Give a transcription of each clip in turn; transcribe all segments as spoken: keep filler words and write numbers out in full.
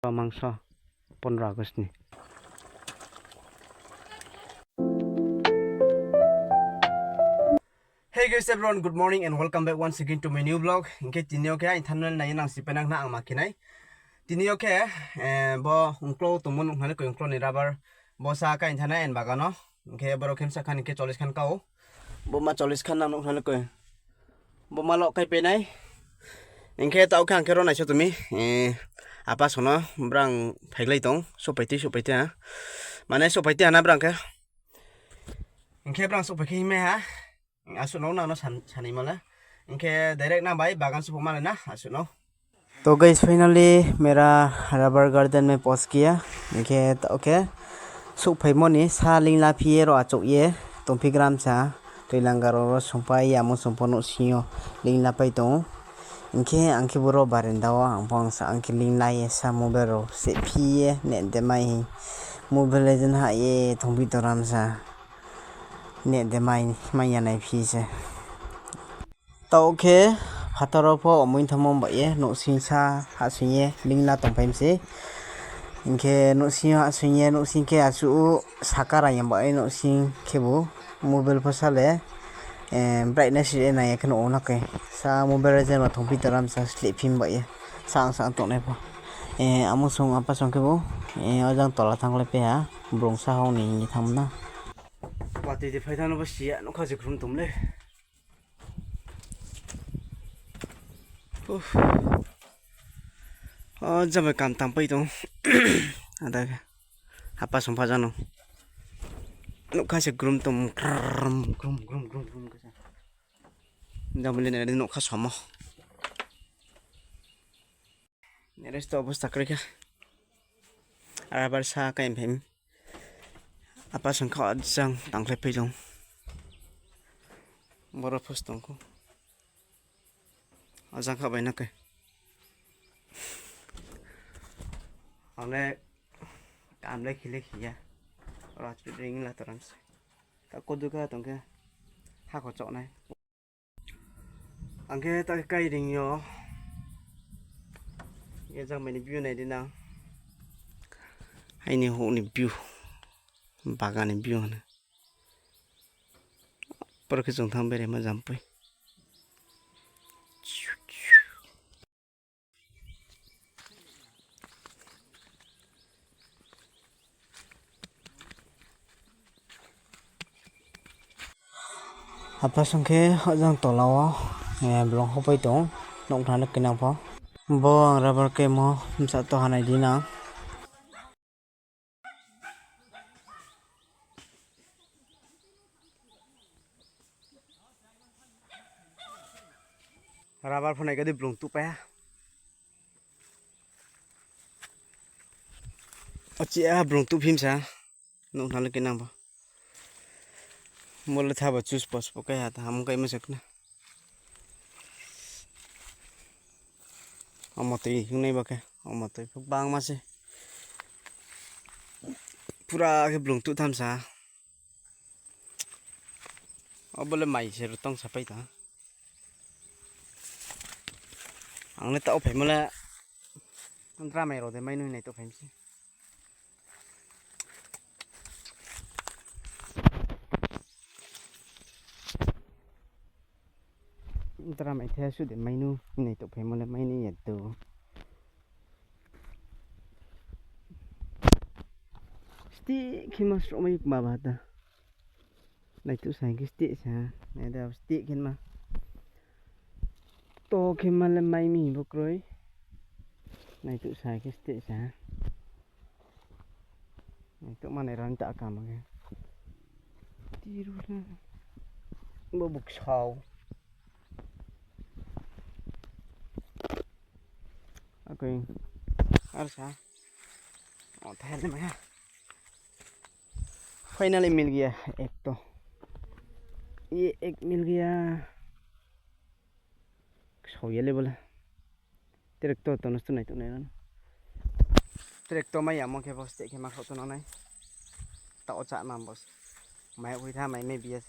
Mangso, pondro August ni. Hey guys, everyone, good morning and welcome back once again to my new vlog. Hinkhe tini o khe ang thumbnail nai nang si penang na ang ma khinai. Tini o khe, eh, bo ungklo tongmo nuknani koi ungklo ni rubber bo sa kain thana en bagano. Hinkhe borok khe msa khan hinkhe chollish khan kao. Bo ma chollish khan nang nuknani koi. Bo ma lok kai penai. Hinkhe tao khe ang khe ro naisok tumi. Eh, apa sono brang phaiglai tong. Sopaiti, sopaiti ha. Mane sopaiti hana brang khe. Hinkhe brang sopai khe himai ha. Aswk no nang no san-, sanai mala. Hinkhe direct na bai bagan sopo mala na aswk no. To guys, finally mera rubber garden mein pahunch gaya. Hinkhe to, okay. Suk phaimoni sa lingla phiye ro achuk ye tongphi gram sa. Twi langaro ro sungpai ya mo sungpo no sinyo lingla pai tongo. Hinkhe ang khe boro barenda o ang phang sa ang khe lingla ye sa mobile ro se phiye net de mai hi. Mobile Legend ha ye tongphi toram sa. Net de mai, mai ya nai phi se. Tao khe phataro pho omoi thamo bai ye, nuksing sa hasing ye, lingla tongpai mse. Hinkhe nuksing hasing ye, nuksing khe asu saka rang ya bai nuksing khe bo mobile pho sale, eh, brightness ye nai ya khe nuko na khe. Sa mobile je ma thongpi toram sa slip phim bai ye. Sa ang sa ang tongnai pho. Eh, amo song apa song khe bo, eh, ojang tola thang le pe ha, brong sa hong ni hingi tham na. Watwi de phaithano bo siya nokha se khrum tum le. Uff. O jabai kam tam pai tong. Ada ke. Apa song phajano. Nokha se khrum tum. Khrum, khrum, khrum, khrum, khrum, khrum. Jamuli ne nokha somo. Neres to obostha kwrwi kha. Arabar sa kain phaim. Apa song kha ajang tangkhlai phailong. Boro phos tongkho. Ajang kha bai nakhe. Ane kamle khile khiya. Ora chu ring la toran se. Ta kodu kha tongkhe. Ha ko choknai. Angkhe ta kairing yo. Ye jang mani view nai di nang. Haini hokni view. Bagani view hana. Poro khe chwng thang bere ma jampui. Apa song khe ojang tola o, eh, bolong hopai tong, nuknani kwnang pho. Bo ang rubber kemo bwsa to hanai di nang. Rubber phunai kadi bolong tupai ha. Achi a bolong tuphim sa. Nuknani kwnang pho. Mole thaba chus pos po kaya ta ham kai masakna. Omo twi hingnai ba khe, omo twi bangma se. Pura khe bolong tu thamsa. Obo le mai se rwtong sapai ta. Ang le ta o phaima le dramai rode mai nui nai to phaimse. Dramai the su de mainu nai to phai mole maini ya to. Sti khima sromai baba ta. Nai tu sai ki sti sa. Nai da sti khin ma. To khima le mai mi bo kroi. Nai tu sai ki sti sa. Nai tu mane ran ta ka ma ke. Tiru na. Bo buk sau. Akoi. Ar sa. O thai le ma. Finally mil gaya ek to. Ye ek mil gaya. Sau ye le bole. Tractor to nosto nai tongnai rano. Tractor mai amo khe bo site khe ma khau tongnai. Ta o cha ma bos. Mai hui tha mai mai biya.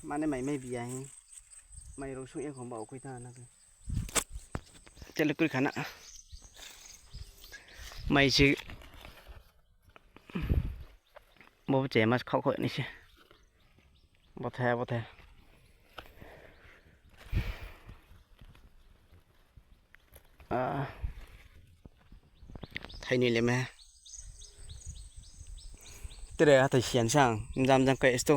Mane mai mai biya hi. Mai rok sung ekho ba ukui tha na. Tele kuri khana. Mai si. Bo che mas khok khok ni se. Bothe bothe. Ah. Thaini leme. Tere atai sian sang. Jam jam kai sto.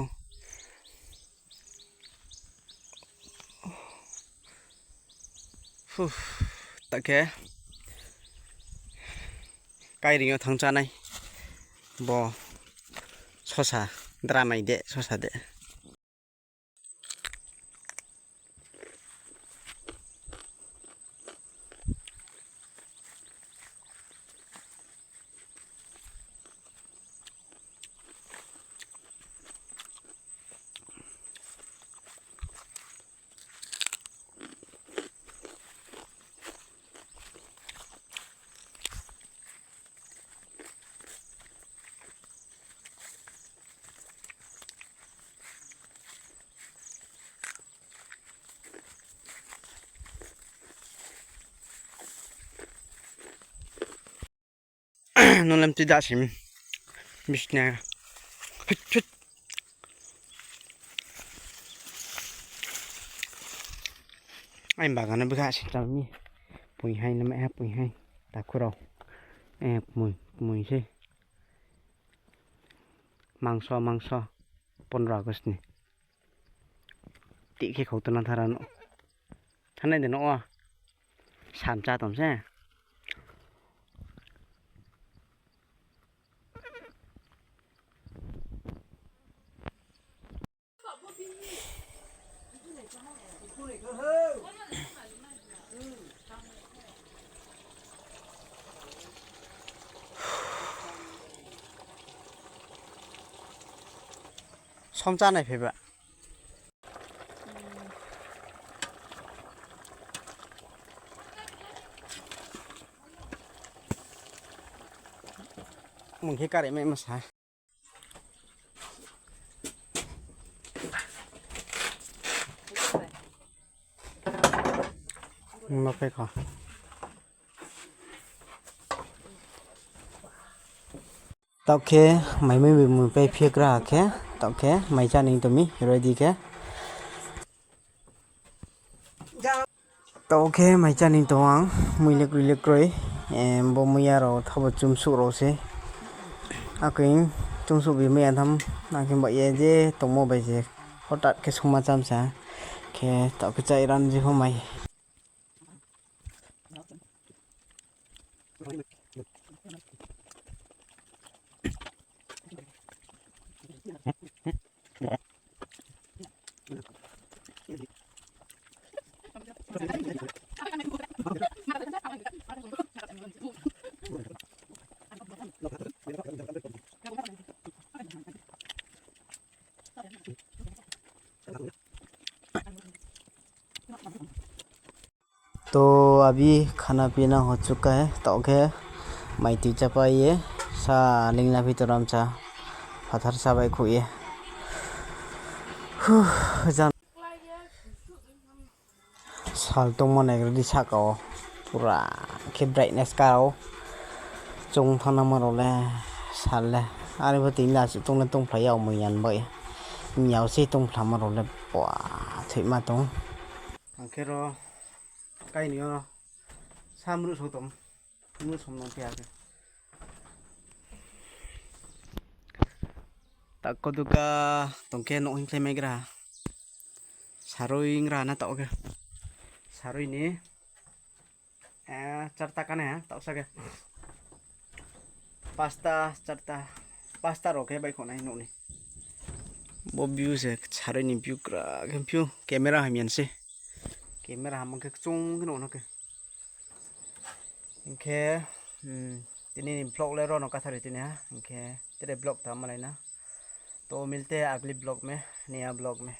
Huh, takhe kairing o thang chanai bo sosa dramai de sosa de. Nolem twi da sim. Bisna. Hut, hut. Ai bagano bwkha sim tamni. Pui hai nama ha pui hai. Takhurok. Eh, pui, pui se. Mangso, mangso. Pondro August ni. Twi khe khok tona thara no. Thanai de no o. Sam cha tom se. Som chanai phaiba. Mungkhe kare mai masa. Mungno pekha. Tokhe mai mui bai mui pai phek ra khe, tokhe mai chani tomi ready khe. Tokhe mai chani tong ang mui lek rui lek rui, em, bo mui aro thabo chumsuk rok se. Akwing chumsuk bi mui atham nangkhe ba ye je tongmo bai je hotat khe sungma chamsa khe tokhe chai ran je homai. तो अभी खाना पीना हो चुका है, तो के माइती चपाइए सा लिंगला भी तो रामचा पत्थर सा भाई खुए। Huh, जान Sal tongma naigradi saka o pura khe brightness ka o chwng thana ma rok le sal le ari bo tini aswk tong le tong phlai ya o mui yan bai miyao se tong phlama rok le bua thwima tong. Ang khe ro kainwi o samru so tong. Mui somno phiya khe. Tak koduka tongkhe nok hingkhlai maigra. Sarui ngra na tao khe. Sarui ni, eh, charta kane, tao sa khe. Pasta, charta, pasta rok khe bai khonai nokni. Bo view se sarui ni view kra khe view camera hamya se. Camera hamya khe chung khe nokno khe. Hinkhe, hmm, tini ni vlog le rono kathari tini ha. Hinkhe tere vlog ta malai na. To milte agli vlog me, niya vlog me.